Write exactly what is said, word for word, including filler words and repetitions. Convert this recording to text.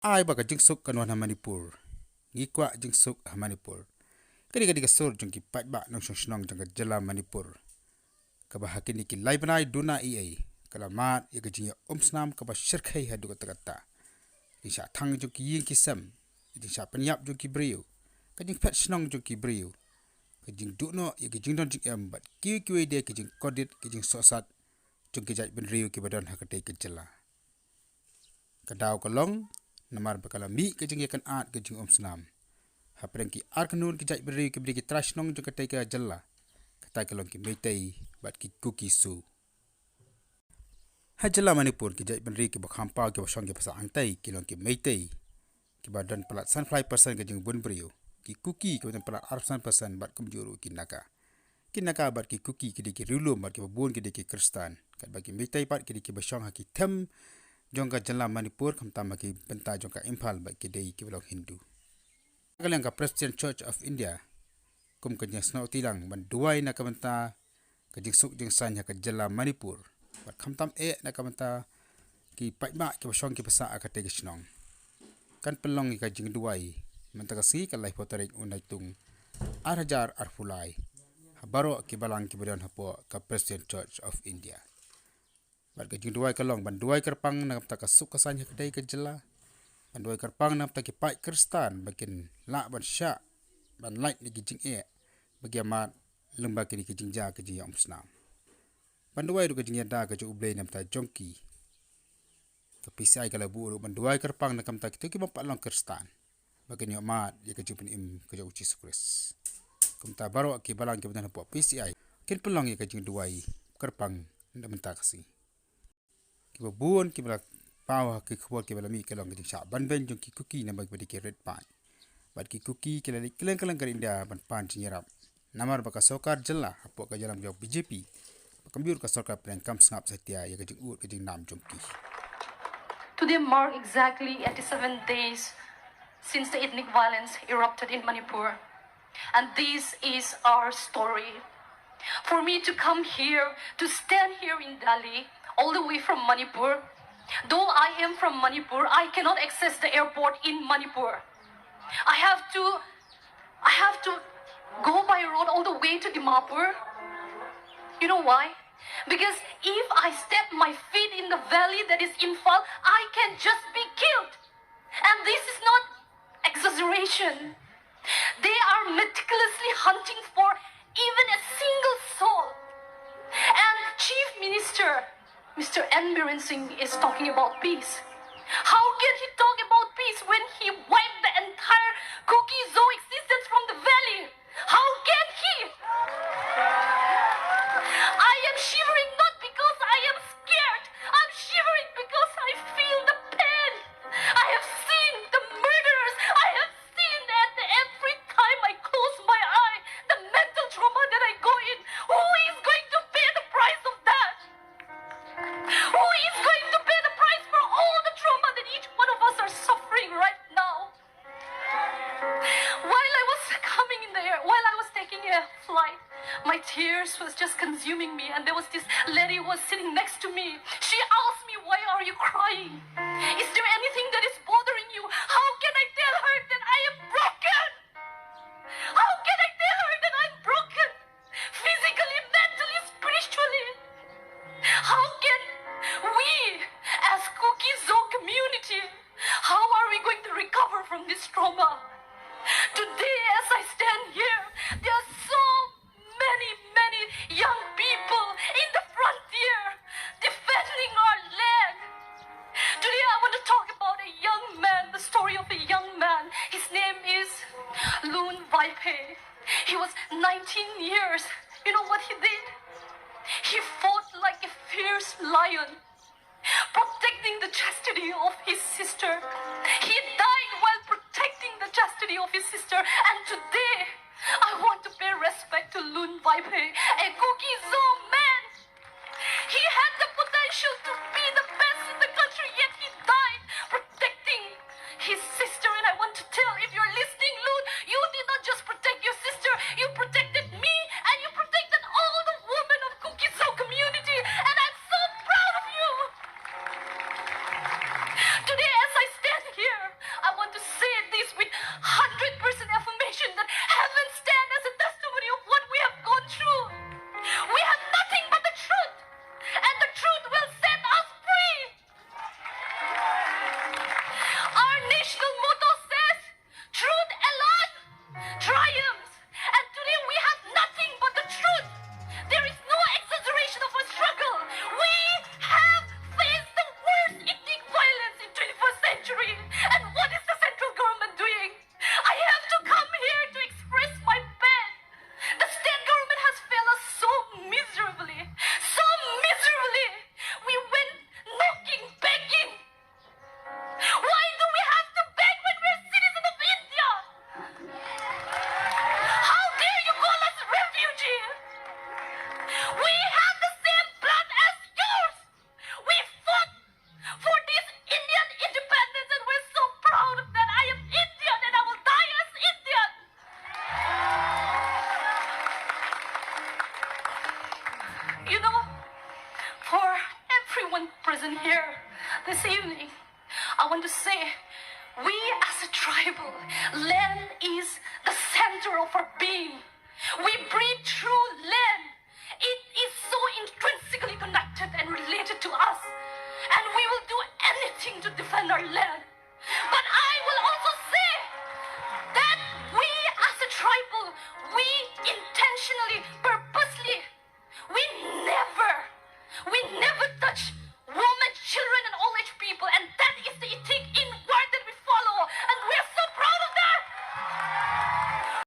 Ai ba ka jingsuk kan wan ha Manipur. Ngi kwah jingsuk ha Manipur. Kane ka dei ka sur jong ki paidbah nongshong shnong jong ka jylla Manipur. Kaba ha kine ki lai bnai duna ei ei ka la mad ïa ka jingïaumsnam kaba shyrkhei haduh katta katta. Jingshah thang jong ki ïing ki sem, jingshah pynïap jong ki briew, ka jingphet shnong jong ki briew, ka jingduh noh ïa ka jingdon jingem bad kiwei kiwei de ka jingkordit ka jingsohsat jong ki jaitbynriew kiba don ha katei ka jylla. Ka daw ka long namar ba ka la mih ka jingïakynad ka jingumsnam hapdeng ki ar kynhun ki jaitbynriew kiba dei ki trai shnong jong katei ka jylla, kata ka long ki Meitei bad ki Kuki Zo. Ha jylla Manipur ki jaitbynriew kiba kham paw kiba shong kiba sah hangtei ki long ki Meitei, kiba don palat sanphew lai percent ka jingbun briew, ki Kuki kiba don palat arphew san percent bad kumjuh ruh ki Naga. Ki Naga bad ki Kuki ki dei ki riewlum bad kiba bun ki dei ki Khristan. Katba ki Meitei pat ki dei kiba shong ha ki them jong ka jylla Manipur, khamtam ha ki bynta jong ka Imphal bad ki dei kiba long Hindu. Ka liang ka Presbyterian Church of India kum ka jingsngewthilang ban duwai na ka bynta ka jingsuk jingsaiñ ha ka jylla Manipur bad khamtam eh na ka bynta ki paidbah kiba shong kiba sah ha katei ka shnong. Kan pynlong ïa ka jingduwai mynta ka sngi ka laiphew tarik u Naitung ar hajar arphew lai ha baroh ki balang kiba don hapoh ka Presbyterian Church of India. Bad ka jingduwai ka long ban duwai kyrpang na ka bynta ka suk ka saiñ ha katei ka jylla, ban duwai kyrpang na ka bynta ki paid Khristan ba kin lah ban shah ban lait na ki jingeh ba ki ïa mad lyngba kine ki jingjia ki jingïaumsnam. Ban duwai ruh ka jingïada ka jong U Blei na ka bynta jong ki. Ka PCI ka la buh ruh ban duwai kyrpang na ka bynta kito ki bym pat long Khristan ba kin ïoh mad ïa ka jingpynim ka jong U Jisu Khrist. Kumta baroh ki balang kiba don hapoh PCI kin pynlong ïa ka jingduwai kyrpang na ka bynta ka sngi. Kiba bun kiba la paw ha ki khubor kiba la mih ka long ka jingshah ban beiñ jong ki Kuki namar kiba dei ki rit paid. Bad ki Kuki ki la leit kylleng kylleng ka India ban pan jingïarap. Namar ba ka sorkar jylla hapoh ka jylla jong BJP, ba kumjuh ka sorkar pdeng kam sngap satia ïa ka jingud ka jingnam jong ki. Today mark exactly eighty-seven days since the ethnic violence erupted in Manipur. And this is our story. For me to come here, to stand here in Delhi, all the way from Manipur, though I am from Manipur, I cannot access the airport in Manipur. I have to, I have to go by road all the way to Dimapur. You know why? Because if I step my feet in the valley that is Imphal, I can just be killed. And this is not exaggeration. They are meticulously hunting for even a single soul. And Chief Minister, Mister N Biren Singh, is talking about peace. How can he talk about peace when he wiped the entire Kuki Zo existence from the valley? How can he? I am shivering not because I am scared. I'm shivering because I feel the pain. I have seen the murders. I have seen that every time I close my eye, the mental trauma that I go in. Who is going to pay the price of that? Who is going to pay the price for all the trauma that each one of us are suffering right now? While I was coming in the air, while I was taking a flight, my tears was just consuming me, and there was this lady who was sitting next to me. She asked me, "Why are you crying? Is there anything that is bothering you?" How can I tell her that I am broken? How can I tell her that I'm broken? Physically, mentally, spiritually. How can we, as Kuki Zo community, how are we going to recover from this trauma? Today, as I stand here, there are so many, many young people in the frontier defending our land. Today, I want to talk about a young man, the story of a young man. His name is Lun Vaiphei. He was nineteen years. You know what he did? He fought like a fierce lion, protecting the chastity of his sister. He died while protecting the chastity of his sister. And today, I want to pay respect to Lun Vaiphei, a Kuki Zo man. He had the potential to be the best in the country, yet he died protecting his sister. And I want to tell, if you're listening, Lun, you did not just protect your sister, you protected me, and you protected all the women of Kuki Zo community. And I'm so proud of you. Today, as I stand here, We have the same blood as yours. We fought for this Indian independence and we're so proud of that. I am Indian and I will die as Indian. You know, for everyone present here this evening, I want to say, we as a tribal, land is the center of our being.